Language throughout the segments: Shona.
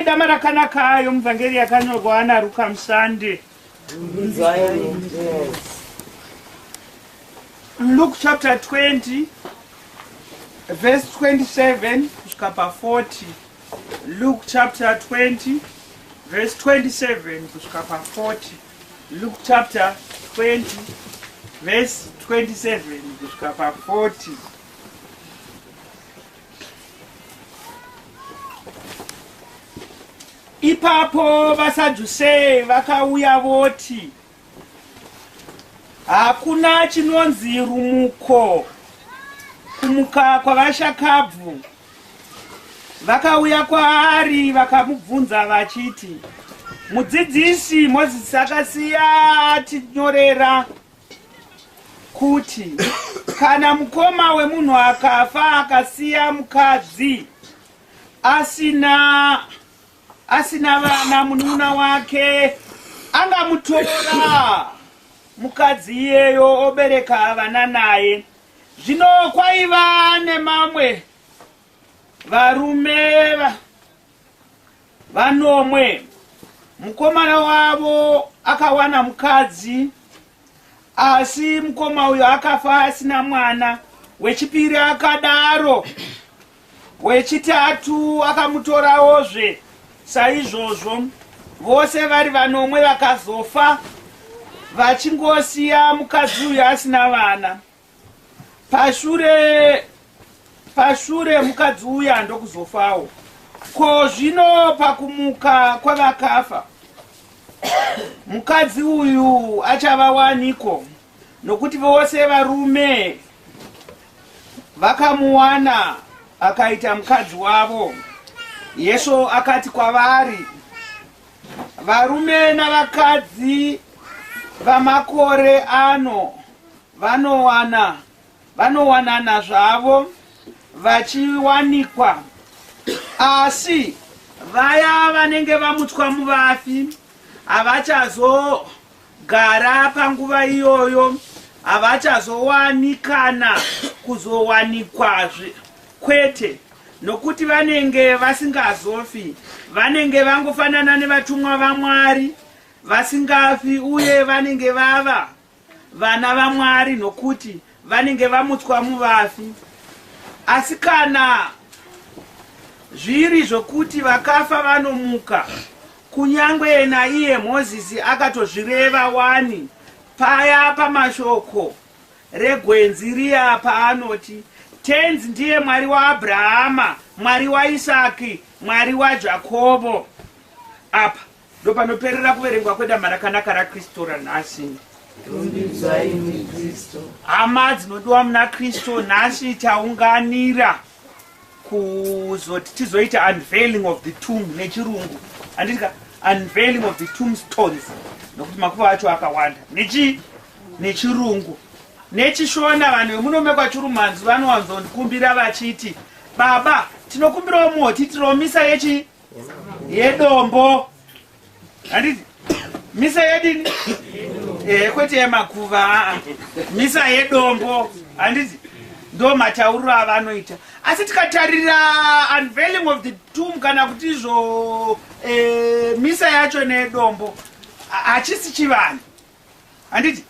dama rakanaka yomuvhangeri yakanyorwa naRuka Musande. Luke chapter 20 verse 27 kusvika pa40. Luke chapter 20 verse 27 kusvika pa40. Luke chapter 20 verse 27 kusvika pa40. Ipapo vaSadhusei vakauya voti, Hakuna chinonzi rumuko, kumuka kwavashakabvu. Vakauya kwaari vakamubvunza vachiti, Mudzidzisi, Mozisi akasiya atinyorera kuti kana mukoma wemunhu akafa akasiya mukadzi asina asina vana munun'una wake angamutora mukadzi iyeyo obereka vana naye. Zvino kwaiva nemamwe varume vanomwe. Mukomana wavo akawana mukadzi, asi mukoma uyo akafa asina mwana. Wechipiri akadaro, wechitatu akamutorawozve saizvozvo. Vose vari vanomwe vakazofa vachingosiya mukadzi uyo asina vana. Pashure pashure mukadzi uya ndokuzofawo. Ko zvino pakumuka kwavakafa mukadzi uyu achava waniko? Nokuti vose varume vakamuwana akaita mukadzi wavo. Yesu akati kwavari, varume navakadzi vamakore ano vanowana vanowanana zvavo vachiwanikwa, asi vaya vanenge vamutswa muvafi havachazogara panguva iyoyo, havachazowanikana kuzowanikwazve, kwete, nokuti vanenge vasingazofi, vanenge vangofanana nevatumwa vaMwari vasingafi, uye vanenge vava vana vaMwari nokuti vanenge vamutswa muvafi. Asi kana zviri zvokuti vakafa vanomuka, kunyange naiye Mozisi akatozvireva wani paya pamashoko regwenzi riya paanoti, Tenzi ndiye Mwari waAbhurahama, Mwari waIsaki, Mwari waJakobo. Apa Ndopanoperera kuverengwa kwedama rakanaka raKristu ranhasi. Rumbidzwai imi Kristu. Hama dzinodiwa muna Kristu, nhasi taunganira kuzoti tizoita unveiling of the tomb nechirungu. Handiti ka unveiling of the tombstones nokuti makuva acho akawanda. Nechi nechirungu. Nechishona vanhu vemuno mekwaChurumhanzu vanowanzondikumbira vachiti baba tinokumbirawo muhotitirawo misa yechi yedombo handiti misa yedini ehe kwete yemakuva aa misa yedombo handiti ndo matauriro avanoita asi tikatarira unveiling of the tomb kana kuti izvo e, misa yacho nedombo hachisi chivanhu handiti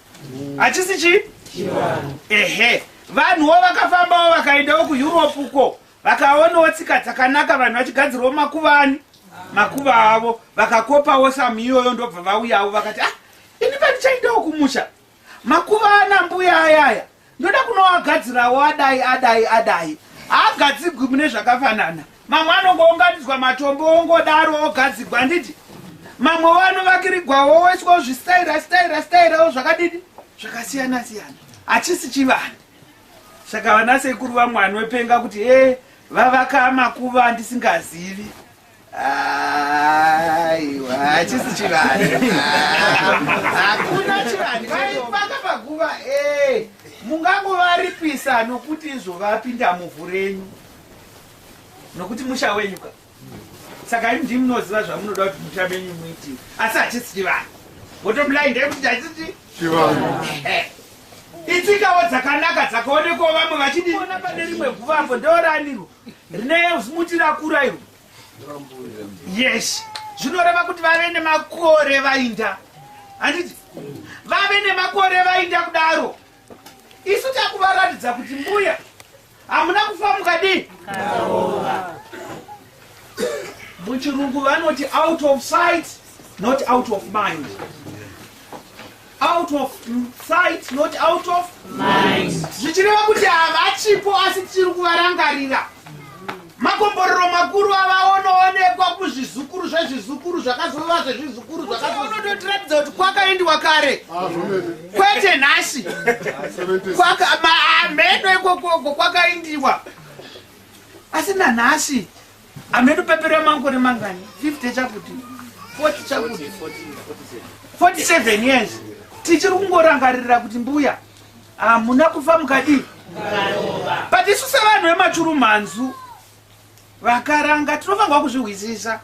hachisi chi ehe vanhuwo vakafambawo vakaendawo kueurope uko vakaonawo tsika dzakanaka vanhu vachigadzirawo makuva ani makuva avo vakakopawo samu iyoyo ndobva vauyawo vakati ah ini pandichaendawo kumusha makuva ana mbuya ayaya ndoda kunoagadzirawo adai adai adai haagadzigwi mune zvakafanana mamwe anongounganidzwa matombo ongodaro ogadzigwa handiti mamwewo anovakirigwawo oiswawo zvistaira staira stairawo zvakadini zvakasiyana siyana hachisi chivanhu Saka vana sekuru vamwe vanopenga kuti e vavaka makuva andisingazivi. Aiwa, hachisi chivanhu. Hakuna chivanhu. Vaivaka paguva eh mungangovaripisa nokuti izvo vapinda muvhu renyu. Nokuti musha wenyu ka. Saka imi ndimi munoziva zvamunoda kuti musha menyu muitiwe. Asi hachisi chivanhu. Bottom line ndeyekuti hachisi chivanhu. Eh. Itsikawo dzakanaka dzakaonekwawo vamwe vachidii. Ona pane rimwe guva apo ndoranirwa rine zimuti rakura iro. Yes, zvinoreva kuti vave nemakore vainda, handiti? Vave nemakore vainda kudaro, isu takuvaratidza kuti mbuya hamuna kufa mukadii. Muchirungu vanoti out of sight, not out of mind. Out of sight, not out of mind, zvichireva kuti havachipo, asi tichiri kuvarangarira. Makomborero makuru avaonoonekwa kuzvizukuru zvezvizukuru zvakazova zvezvizukuru zvakazonototiratidza kuti kwakaendiwa kare, kwete nhasi. Mheno ikokoko kwakaindiwa, asi nanhasi hameno pepero yamakore mangani, 50 chakuti, 40 chakuti, 47 years, tichiri kungorangarira kuti mbuya hamuna kufa mukadii. But isu sevanhu vemachurumhanzu vakaranga tinofanirwa kuzvihwisisa,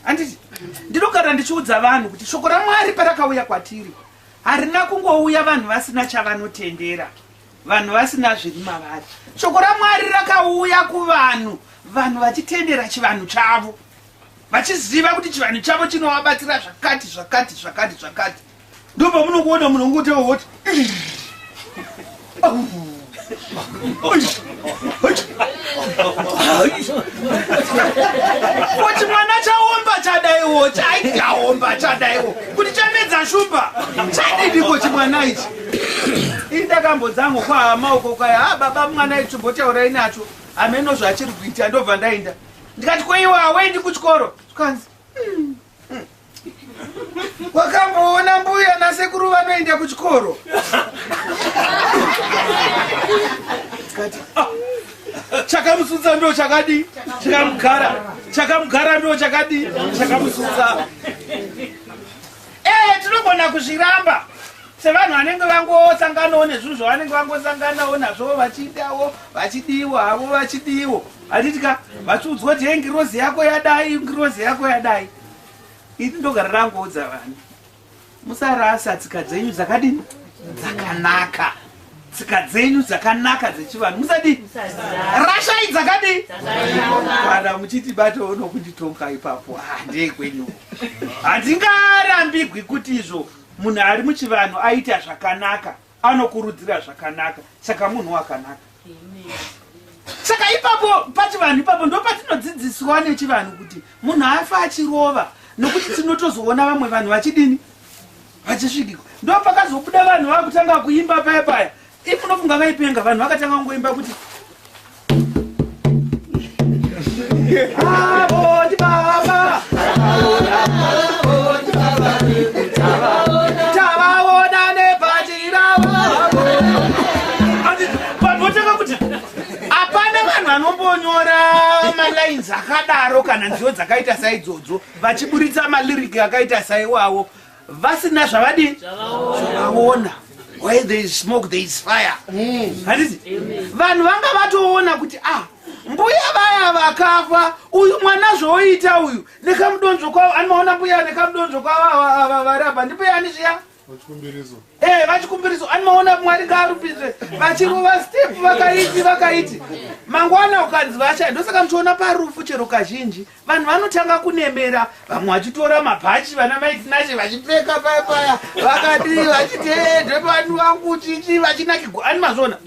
handiti? Ndinogara ndichiudza vanhu kuti shoko raMwari parakauya kwatiri, harina kungouya vanhu vasina chavanotendera, vanhu vasina zviri mavari. Shoko raMwari rakauya kuvanhu, vanhu vachitendera chivanhu chavo, vachiziva kuti chivanhu chavo chinovabatsira zvakati zvakati zvakati zvakati. Ndobva munokuona munhu ungotewa woti kuti mwana chaomba chadaiwo, chaomba chadaiwo, kuti chamedza shumba chadidiko chimwana ichi. Ini ndakambodzango kwahama uko kaya, ha baba, mwana ichi chimbotaura nacho, hameno zvachiri kuita. Ndobva ndaenda ndikati, koiwa hawendi kuchikoro? Zvikanzi, wakamboona mbuya nasekuru vanoenda kuchikoro?" Tikati, "Ah, chakamusutsa ndo chakadii chakamugara, chakamugara ndo chakadii chakamusutsa." Ee, tinogona kuzviramba sevanhu vanenge vangosanganawo nezvinhu zvavanenge vangosanganawo nazvo, vachidawo, vachidiwo havo, vachidiwo, handiti ka? Vachiudzwa kuti, "He, ngirozi yako yadai, ngirozi yako yadai." Ini ndogara rangoudza vanhu, musarasa tsika dzenyu dzakadini, dzakanaka. Tsika dzenyu dzakanaka dzechivanhu musadii rashai, dzakadii. Kana muchiti batowo nokunditonga ipapo, handei kwenyu, handingarambigwi kuti izvo munhu ari muchivanhu aita zvakanaka, anokurudzira zvakanaka, saka munhu wakanaka. Saka ipapo pachivanhu ipapo ndo patinodzidziswa nechivanhu kuti munhu afa achirova, nokuti tinotozoona vamwe vanhu vachidini, vachisvikirwa. Ndo pakazobuda vanhu vakutanga kuimba paya paya. Imunofunga vaipenga? Vanhu vakatanga kungoimba kuti, "Avo ndibaba, tavaona nebhachi ravo." Vanhu votanga kuti hapana vanhu vanombonyora malines akadaro kana nziyo dzakaita saidzodzo, vachiburitsa malyrics akaita saiwawo, vasina zvavadii, zvavaona. Where there is smoke, there is fire, handiti? Vanhu vanga vatoona kuti, ah, mbuya vaya vakafa, uyu mwana zvooita uyu nekamudonzvo kwavo. Anomaona mbuya nekamudonzvo kwavo ava vari apa, ndimbuya zviya. Vachikumbiriso. Eh, vachikumbiriso, anomaona, Mwari ngaarumbidzwe, vachirova step vakaiti vakaiti. Mangwana ukanzi vashaya, ndosaka muchiona parufu chero kazhinji vanhu vanotanga kunemera, vamwe vachitora mabhachi, vana maitinashe vachipfeka paya paya, vakadii, vachiti, "Ndepani wangu chichi," vachinakigwa, ani mazvona?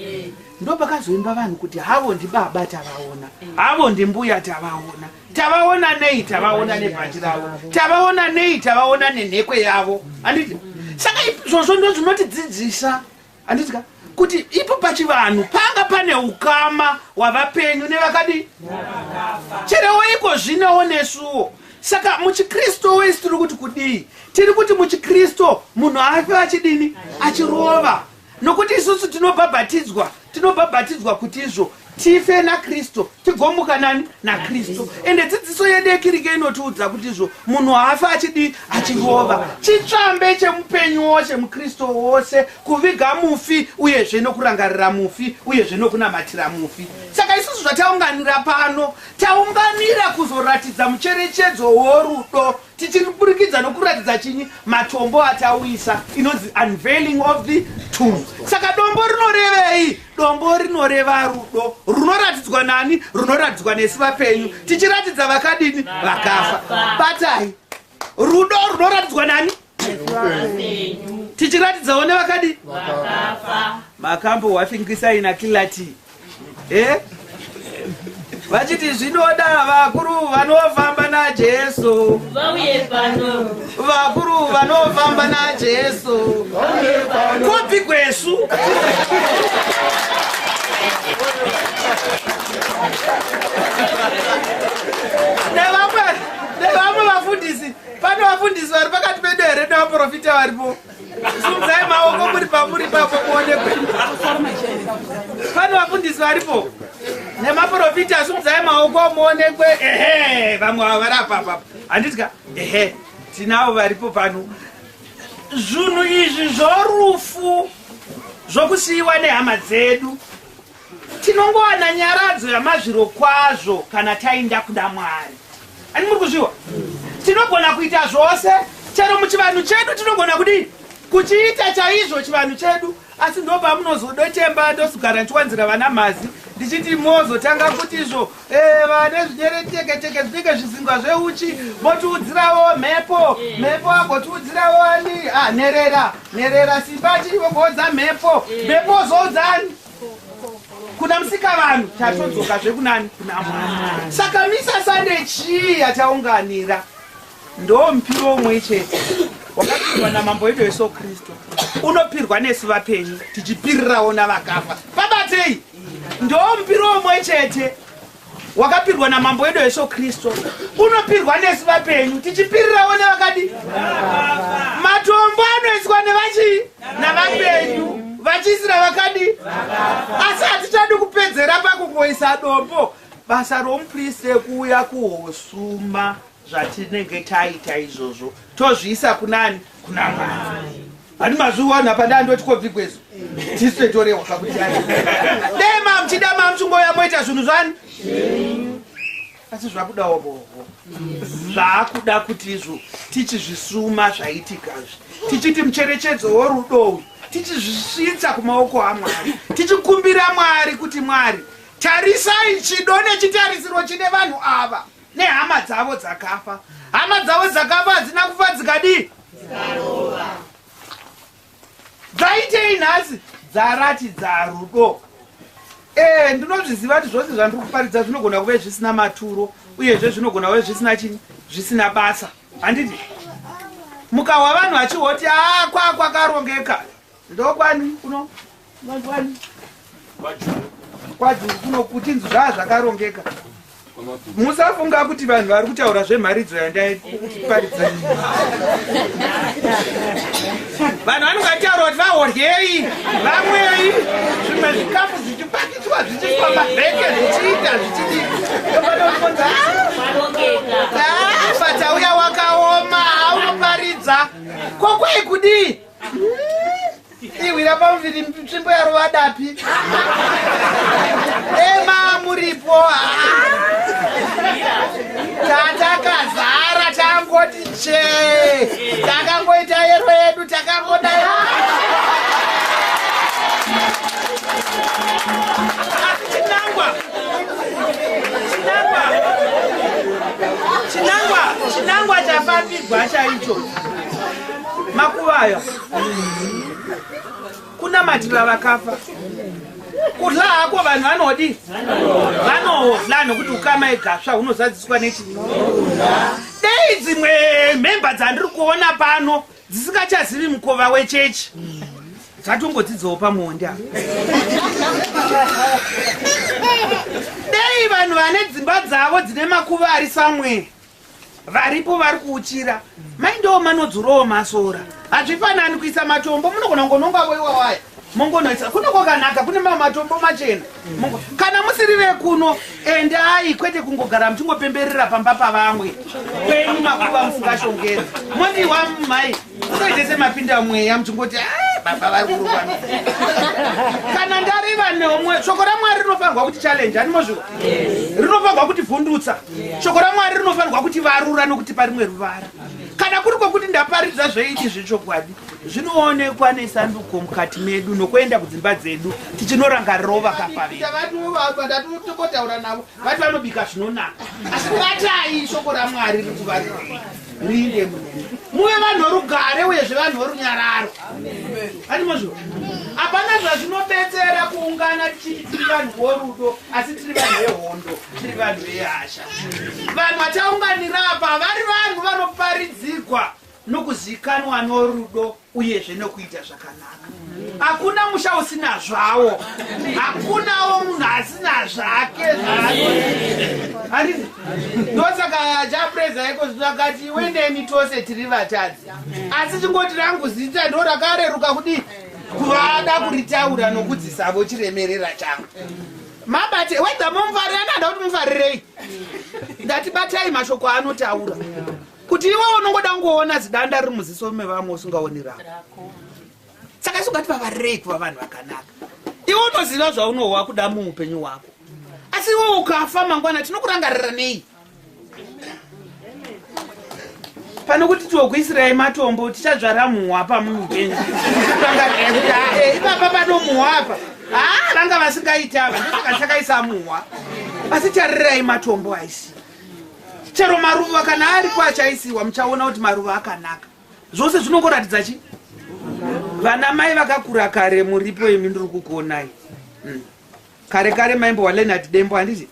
Ndo pakazoimba vanhu kuti, "Havo ndibaba, tavaona, havo ndimbuya, tavaona." Tavaona nei? Tavaona nebhachi ravo. Tavaona nei? Tavaona nenhekwe yavo, handiti? Saka izvozvo ndo zvinotidzidzisa, handiti ka, kuti ipo pachivanhu panga pane ukama hwavapenyu nevakadii, cherewo iko zvinowo nesuwo. Saka muchikristu wesi tiri kuti kudii? Tiri kuti muchikristu munhu afe achidini? Achirova, nokuti isusu tinobhabhatidzwa, tinobhabhatidzwa kuti izvo tife naKristu, tigomuka nani? NaKristu. Ende dzidziso yedu yekirike inotiudza kuti izvo munhu haafe achidii? Achirova. Chitsvambe chemupenyu wose, mukristu wose, kuviga mufi, uyezve nokurangarira mufi, uyezve nokunamatira mufi. Saka isusu zvataunganira pano, taunganira kuzoratidza mucherechedzo worudo, tichiburikidza nokuratidza chinyi? Matombo atauyisa, inonzi unveiling of the tomb. Saka dombo rinorevei? Dombo rinoreva rudo runoratidzwa nani? Runoratidzwa nesu vapenyu, tichiratidza vakaenda. nevakadini vakafa. Batai rudo runoratidzwa nani? Tichiratidzawo nevakadii? Makambo wafingisai nakilati eh? Vachiti zvinoda vakuru vanofamba naJesu, vauye pano. Vakuru vanofamba naJesu kupi kwesu? Nevamwe nevamwe vafundisi pano, vafundisi vari pakati pedu here nevaprofita varipo? Sumudzai maoko muri pamuri papo muonekwe. Pane vafundisi varipo nemaprofita, sumudzai maoko muonekwe. Ehe, vamwe ava vari apa apa, handiti ka? Ehe, tinavo varipo pano. Zvinhu izvi zvorufu zvokusiyiwa nehama dzedu, tinongowana nyaradzo yamazviro kwazvo kana taenda kuna Mwari. Ani muri kuzviwa? Tinogona kuita zvose, chero muchivanhu chedu tinogona kudii kuchiita chaizvo chivanhu chedu, asi ndo pamunozodotemba. Ndosugara ndichiwanzira vana mhazi ndichiti mozotanga kuti izvo vane zvinyereteketeke zvinenge zvizingwa zveuchi, motiudzirawo mhepo, mhepo agotiudzirawo ani? Ah, nherera, nherera simba chivogoodza mhepo, mhepo ozoudzani? Kuna musika vanhu. Tatodzoka zvekunani? Kuna Mwari. Saka misasa nechii yataunganira? Ndo mupiro umwe chete wakapirwa namambo wedu Yesu Kristu, unopirwa nesu vapenyu tichipirirawo navakafa. Pabatei, ndo mupiro umwe chete wakapirwa namambo wedu Yesu Kristu, unopirwa nesu vapenyu tichipirirawo nevakadi. Matombo anoiswa nevachii? Navapenyu vachiisira vakadi. Asi hatichadi kupedzera pakungoisa dombo. Basa romupristi kuuya kuhosuma zvatinenge taita izvozvo, tozviisa kunani? Kuna Mwari. Handi mazviwana pandaa ndoti kobvigwezo tisu totorehwa kakuti dai mamuchida mamuchingoya moita zvinhu zvani, asi zvakudawo boho, zvaakuda kuti izvo tichizvisuma zvaitikazvi, tichiti mucherechedzo worudo uyu, tichizvisvitsa kumaoko aMwari, tichikumbira Mwari kuti, Mwari, tarisai chido nechitarisiro chine vanhu ava nehama dzavo dzakafa. Hama dzavo dzakafa hadzina kufa dzikadii? Dzaitei nhasi? Dzaratidza rudo. Ndinozviziva kuti zvose zvandiri kuparidza zvinogona kuve zvisina maturo, uyezve zvinogona kuve zvisina chini, zvisina basa, handiti? Mukahwa vanhu vachihoti a kwa kwakarongeka, ndokwani kuno kwani kwajuru kuno kuchinzi zvaa zvakarongeka, musafunga kuti vanhu vari kutaura zvemharidzo yandaiparidza. Vanhu vanongataura kuti vahoryei, vamwei, zvimwe zvikafu zvichipakitwa, zvichiiswa mabheke, zvichiita zvichidii. Patauya wakaoma aunoparidza kokwai kudii? Iwira pamuviri tsvimbo yarova dapi. Ema muripo tatakazara, tangoti che takangoita yero yedu, takangodai. Asi chinangwa chafambigwa chaicho, makuva aya kunamatira vakafa. Kudla hako vanhu vanodi vanodla, nokuti ukama igasva hunozadziswa nechi. Dei dzimwe memba dzandiri kuona pano dzisingachazivi mukova wechechi dzatongodzidzawo pamuonde apa. Dei vanhu vane dzimba dzavo dzine makuva ari samwe varipo vari kuuchira, maindowo manodzurowo masora. Hazvifanani kuisa matombo, munogona kungononga voiwawaya mongonoisa kuno kwakanaka, kune mamwe matombo machena. Kana musiri vekuno, endai, kwete kungogara muchingopemberera pamba pavamwe, kwenyu makuva musingashongedzi. Modiwa mhai, munoite semapinda mweya muchingoti, "Ah, baba vari kurukwa." Kana ndareva Neomwe shoko raMwari rinofanirwa kuti challenge, animozviwa, rinofanirwa kuti vhundutsa. Shoko raMwari rinofanirwa kuti varura nokuti parimwe ruvara. Kana kuri kwokuti ndaparidza zveiti zvechokwadi, zvinoonekwa nesanduko mukati medu nokuenda kudzimba dzedu tichinorangarirawo vakafa vedu. Navo vati vanobika zvinonaka, asi batai shoko raMwari riri kuvarurei, riinde munene, muve vanhu vorugare uyezve vanhu vorunyararo. Animozvo hapana zvazvinobetsera kuungana tichiti tiri vanhu vorudo, asi tiri vanhu vehondo, tiri vanhu vehasha. Vanhu vachaunganira apa vari vanhu vanoparidzigwa nokuzikanwa norudo uyezve nokuita zvakanaka. Hakuna musha usina zvawo, hakunawo munhu asina zvake zvaano. Ndosaka chapreza iko zvino akati, "Iwe neni tose tiri vatadzi, asi chingoti rangu zita ndo rakareruka kudii kuvada kuritaura nokudzisavo chiremerera changu." Mabate wedza mumufarira, ndada kuti mufarirei. Ndati batai mashoko anotaura kuti iwe unongoda kungoona zidanda riri muziso mevamwe usingaoni rako. Saka isu ngativavarirei kuva vanhu vakanaka. Iwe unoziva zvaunohwa kuda muupenyu hwako, asi iwe ukafa mangwana tinokurangarira nei? Pane kuti tiokuisirai matombo, tichadzvara muhwa pamuupenyu, kurangarirai kuti, "Ah, ipapa pano muhwa apa, haa, vanga vasingaiti ava, ndosaka takaisa muhwa." Asi tarirai matombo aisiwa, chero maruva kana aripo achaisiwa, muchaona kuti maruva akanaka. Zvose zvinongoratidza chi vana mai vakakura kare muripo imi, ndiri kukuonai. Kare kare maimbowa Leonard Dembo, handiti?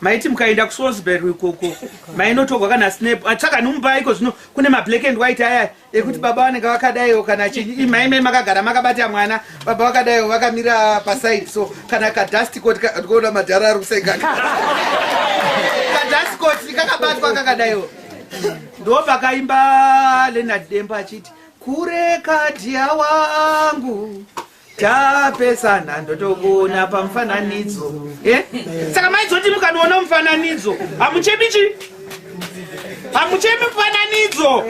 Maiti mukaenda kuSalisbury ikoko mainotogwa kana snap atsvaka numba iko zvino kune mablack and white aya ekuti baba vanenge vakadaiwo kana chinyi, imaimai makagara makabata mwana, baba vakadaiwo vakamira paside. So kana kadust coat, ndikuona madhara ari kuseka, kadust coat kakabatwa kakadaiwo. Ndo pakaimba Leonard Dembo achiti, "Kureka dhiya wangu, tapesana, ndotokuona pamufananidzo." Saka maidzoti mukanoona mufananidzo hamuchemi chi hamuchemi mufananidzo.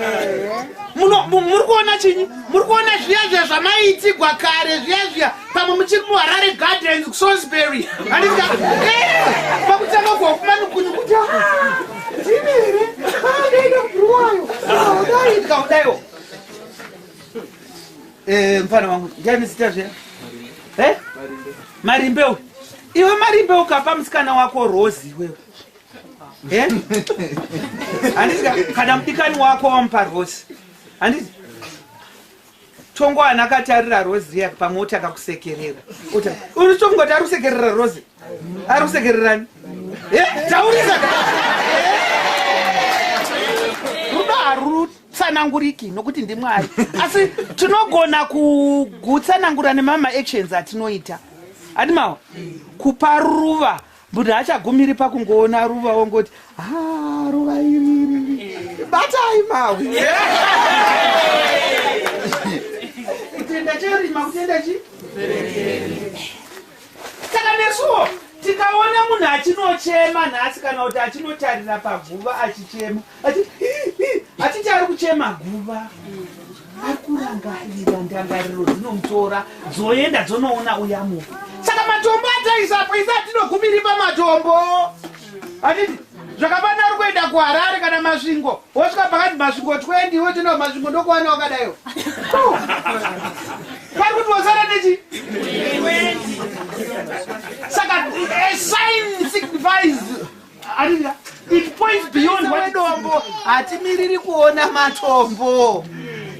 Muri kuona chinyi? Muri kuona zviya zviya zvamaiitigwa kare, zviya zviya pamwe muchiri muHarare Gardens kuSalisbury, handiti? Pakutanga kumanukunyu kuti, "Ah, ndini here? Ah, ndaenda kuBhuruwayo, dai ndikaudaiwo." Mufana wangu ndiani zita zviya? Marimbe uyu. Iwe Marimbe, ukapa musikana wako rozi iwewe, handiti? Kana mudikani wako wamupa rozi, handiti? Tongowana akatarira rozi riya, pamwe oti akakusekerera, uri tongoti ari kusekerera rozi, ari kusekererani? Taurisa. Rudo harutsananguriki nokuti ndiMwari, asi tinogona kugutsanangura nemamwe actions atinoita, hatimawa kupa ruva. Munhu haachagumiri pakungoona ruva wongoti, "Ha, ruva iri iri." Batai mawe kutenda cherima, kutenda chi. Saka nesuwo tikaona munhu achinochema nhasi kana kuti achinotarira paguva achichema, achiti ari kuchema guva, ari kurangarira, ndangariro dzinomutora dzoenda dzonoona uya mufi. Saka matombo ataisapo, isa atinogumiri pamatombo, handiti? Zvakafanira uri kuenda kuHarare kana Masvingo, wosvika pakati Masvingo 20, wotenda Masvingo, ndokuwana wakadaiwo pari kuti wasara nechi. Saka a sign signifies, handiti? It points beyond what dombo. Hatimiriri kuona matombo,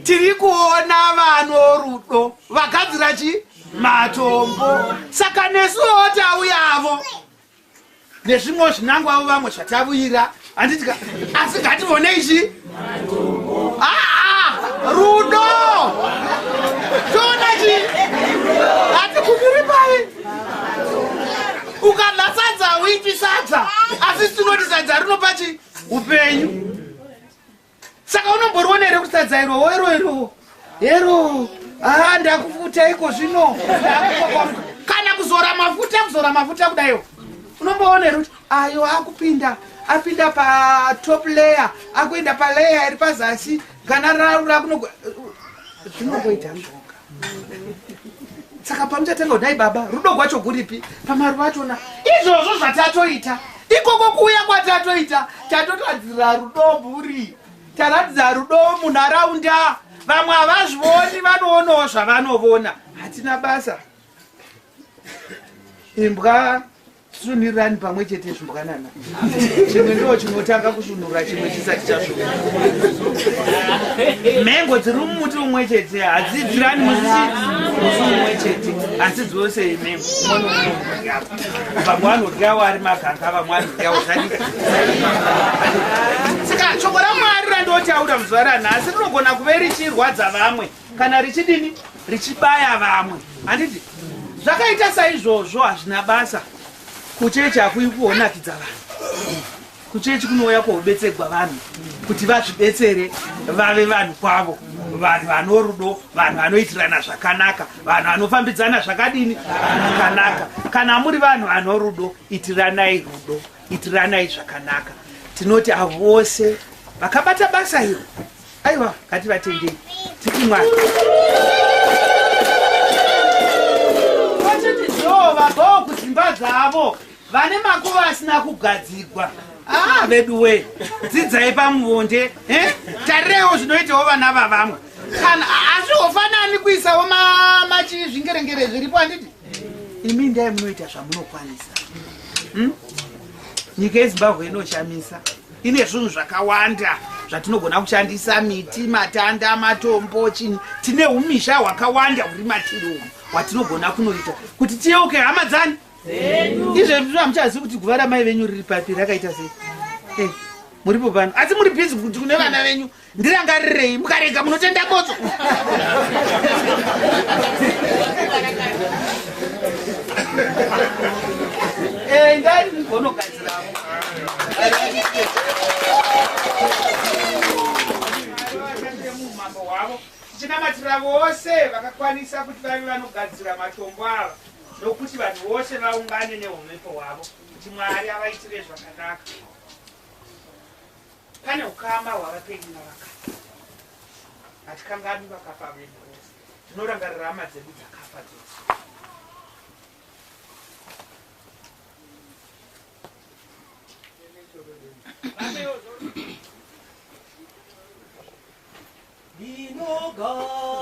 tiri kuona vano rudo vagadzira chi matombo. Saka nesuwo tauyavo nezvimwe zvinangwavo vamwe zvatavuyira, handitika? Asi ngativonei chi aa rudo, toona chi hatigumiri pai. Ukadla sadza hauiti sadza, asi tinoti sadza rinopa chi upenyu. Saka unomboriona here kuti sadza iro ero ero ero, a ndakufuta iko zvino, ndakukwakwamuka, kana kuzora mafuta, kuzora mafuta kudaiwo, unomboona here kuti ayo akupinda, apinda patop layer, akuenda palayer iri pazasi, kana rakuno zvinongoita zvoga. Saka pamuchatanga kudai baba, rudo gwacho guripi pamaruva achona? Izvozvo zvatatoita ikoko, kuuya kwatatoita, tatotadzira rudo mburi, taratidza rudo munharaunda. Vamwe havazvioni, vanoonawo zvavanovona. Hatina basa. Imbwa sunirani pamwe chete zvimbwanana, chimwe ndo chinotanga kusunura chimwe chisati chasvunura. Mhengo dziri mumuti umwe chete hadzibvirani musi umwe chete, asi dzose mhengo umwe noumwe. Vamwe vanodyawo ari maganga, vamwe vanodyawo zvadi. Saka shoko raMwari randotaura muzuva ranhasi rinogona kuve richirwadza vamwe, kana richidini, richibaya vamwe, handiti? Zvakaita saizvozvo hazvina basa. Kuchechi hakui kuonakidza vanhu. Kuchechi kunouya koubetsegwa vanhu kuti vazvibetsere, vave vanhu kwavo, vanhu vano rudo, vanhu vanoitirana zvakanaka, vanhu vanofambidzana zvakadini, zvakanaka. Kana muri vanhu vano rudo, itiranai rudo, itiranai zvakanaka. Tinoti avo vose vakabata basa iro, aiwa, ngativatendei, titi Mwari vachiti zo vabvawo kudzimba dzavo vane makuva asina kugadzigwa. Ah, vedu we, dzidzai pamuvonde. Tarireiwo zvinoitawo vana vavamwe. Kana hazvihofanani kuisawo machizvingerengere zviripo, handiti? Imi ndai munoita zvamunokwanisa, Nyika yeZimbabwe inoshamisa, ine zvinhu zvakawanda zvatinogona kushandisa: miti, matanda, matombo, chini. Tine umisha hwakawanda huri matiri umu hwatinogona kunoita kuti tiyeuke hama dzani. Izvezvi hamuchazivi kuti guva ramai venyu riri papi, rakaita sei. Muripo pano, asi muri busy kuti kune vana venyu, "Ndirangarirei." Mukarega munotenda botso. Ndai mugonogadziravo muumambo hwavo. Tichinamatira vose vakakwanisa kuti vave vanogadzira matombo ava, nokuti vanhu vose vaungane neumepo hwavo, kuti Mwari avaitire zvakanaka. Pane ukama hwavapenyu navakafa. Hatikanganwi vakafa vedu vose, tinorangarira hama dzedu dzakafa dzose. Ndinogara.